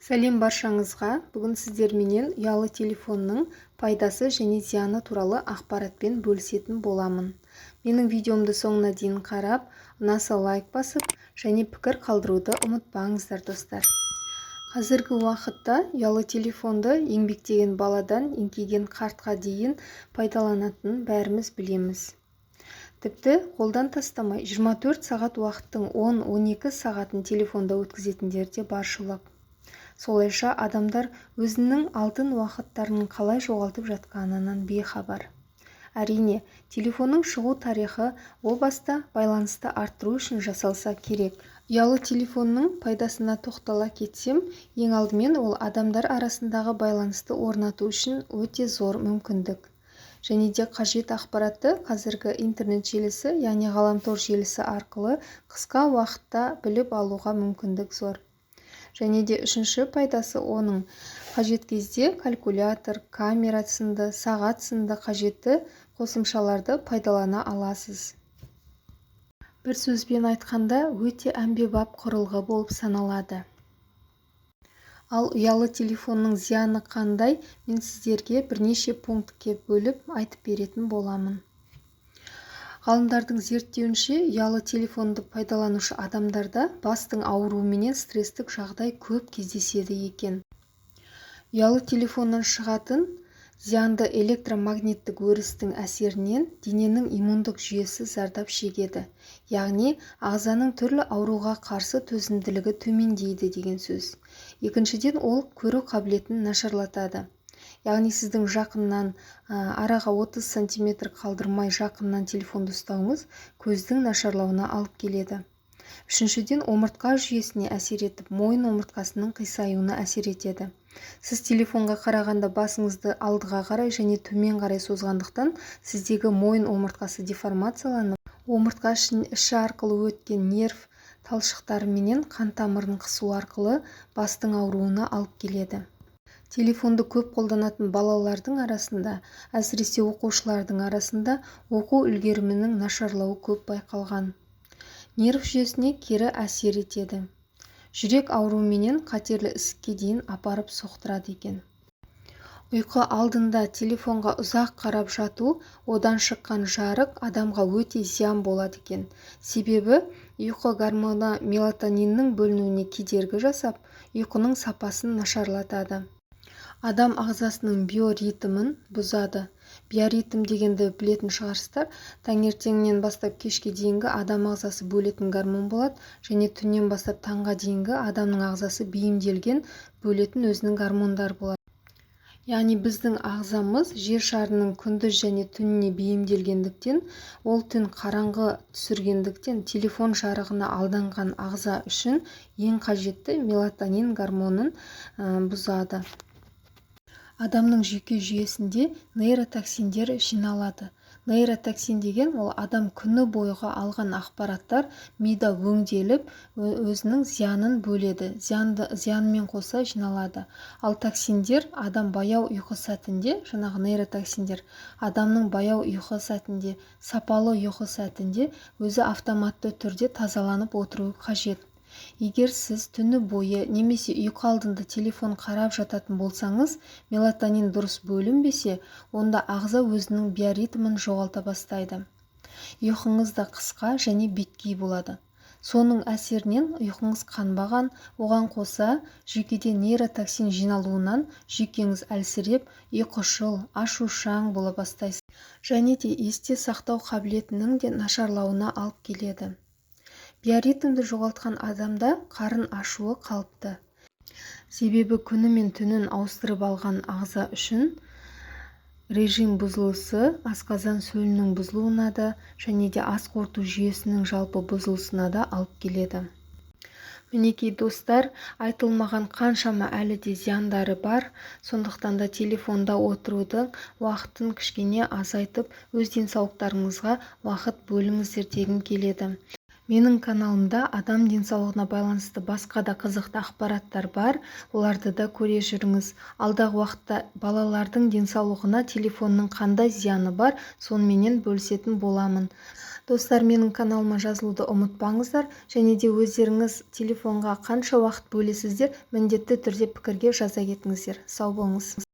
Сәлем баршаңызға! Бүгін сіздерменен ұялы телефонның пайдасы және зияны туралы ақпаратпен бөлісетін боламын. Менің видеомды соңына дейін қарап, ұнаса, лайк басып және пікір қалдыруды ұмытпаңыздар, достар. Қазіргі уақытта ұялы телефонды еңбектеген баладан еңкейген қартқа дейін пайдаланатынын бәріміз білеміз. Тіпті қолдан тастамай, 24 сағат уақыттың 10-12 сағатын телефонда өткізетіндер де баршылық. Солайша адамдар өзінің алтын уақыттарын қалай жоғалтып жатқанынан бейхабар. Әрине, телефонның шығу тарихы о баста байланысты арттыру үшін жасалса керек. Ұялы телефонның пайдасына тоқтала кетсем, ең алдымен ол адамдар арасындағы байланысты орнату үшін өте зор мүмкіндік. Және де қажет ақпаратты қазіргі интернет желісі, яғни ғаламтор желісі арқылы қысқа уақытта біліп алуға мүмкіндік зор. Және де үшінші пайдасы оның қажет кезде калькулятор, камера сынды, сағат сынды қажетті қосымшаларды пайдалана аласыз. Бір сөзбен айтқанда, өте әмбебап құрылғы болып саналады. Ал ұялы телефонның зияны қандай? Мен сіздерге бірнеше пунктке бөліп айтып беретін боламын. Ғалымдардың зерттеуінше, ұялы телефонды пайдаланушы адамдарда бастың ауруы менен стресстік жағдай көп кездеседі екен. Ұялы телефоннан шығатын зиянды электромагниттік өрістің әсерінен дененің иммундық жүйесі зардап шегеді, яғни ағзаның түрлі ауруға қарсы төзімділігі төмендейді деген сөз. Екіншіден, ол көру қабілетін нашарлатады, яғни сіздің жақыннан, араға 30 сантиметр қалдырмай жақыннан телефонды ұстауыңыз көздің нашарлауына алып келеді. Үшіншіден, омыртқа жүйесіне әсер етіп, мойын омыртқасының қисаюына әсер етеді. Сіз телефонға қарағанда басыңызды алдыға қарай және төмен қарай созғандықтан, сіздегі мойын омыртқасы деформацияланып, омыртқа іші арқылы өткен нерв талшықтары менен қан тамырын қысу арқылы бастың ауруына алып келеді. Телефонды көп қолданатын балалардың арасында, әсіресе оқушылардың арасында оқу үлгерімінің нашарлауы көп байқалған. Нерв жүйесіне кері әсер етеді, жүрек ауруы қатерлі ісікке дейін апарып соқтырады екен. Ұйқы алдында телефонға ұзақ қарап жату, одан шыққан жарық адамға өте зиян болады екен. Себебі ұйқы гормоны мелатониннің бөлінуіне кедергі жасап, ұйқының сапасын нашарлатады. Адам ағзасының биоритмін бұзады. Биоритм дегенді білетін шығарсыздар. Таңертеңнен бастап кешке дейінгі адам ағзасы бөлетін гормон болады және түннен бастап таңға дейінгі адамның ағзасы бейімделген бөлетін өзінің гормондары болады. Яғни біздің ағзамыз жер шарының күндіз және түніне бейімделгендіктен, ол түн қараңғы түсіргендіктен, телефон жарығына алданған ағза үшін ең қажетті мелатонин гормонын бұзады. Адамның жүйке жүйесінде нейротоксиндер жиналады. Нейротоксин деген ол адам күні бойғы алған ақпараттар мида өңделіп, өзінің зиянын бөледі, зиянды зиянымен қоса жиналады. Ал токсиндер адам баяу ұйқы сәтінде, жаңағы нейротоксиндер адамның баяу ұйқы сәтінде, сапалы ұйқы сәтінде өзі автоматты түрде тазаланып отыруы қажет. Егер сіз түні бойы немесе ұйқы алдында телефон қарап жататын болсаңыз, мелатонин дұрыс бөлінбесе, онда ағза өзінің биоритмін жоғалта бастайды. Ұйқыңыз да қысқа және беткей болады. Соның әсерінен ұйқыңыз қанбаған, оған қоса жүйкеде нейротоксин жиналуынан жүйкеңіз әлсіреп, ұйқышыл, ашушаң бола бастайсыз және де есте сақтау қабілетінің де нашарлауына алып келеді. Биоритмді жоғалтқан адамда қарын ашуы қалыпты. Себебі күні мен түнін ауыстырып алған ағза үшін режим бұзылысы асқазан сөлінің бұзылуына да және де ас қорыту жүйесінің жалпы бұзылысына да алып келеді. Мінекей, достар, айтылмаған қаншама әлі де зияндары бар. Сондықтан да телефонда отырудың уақытын кішкене азайтып, өз денсаулықтарыңызға уақыт бөліңіздер дегім келеді. Менің каналымда адам денсаулығына байланысты басқа да қызықты ақпараттар бар, оларды да көре жүріңіз. Алдағы уақытта балалардың денсаулығына телефонның қандай зияны бар, соныменен бөлісетін боламын. Достар, менің каналыма жазылуды ұмытпаңыздар және де өздеріңіз телефонға қанша уақыт бөлесіздер, міндетті түрде пікірге жаза кетіңіздер. Сау болыңыз.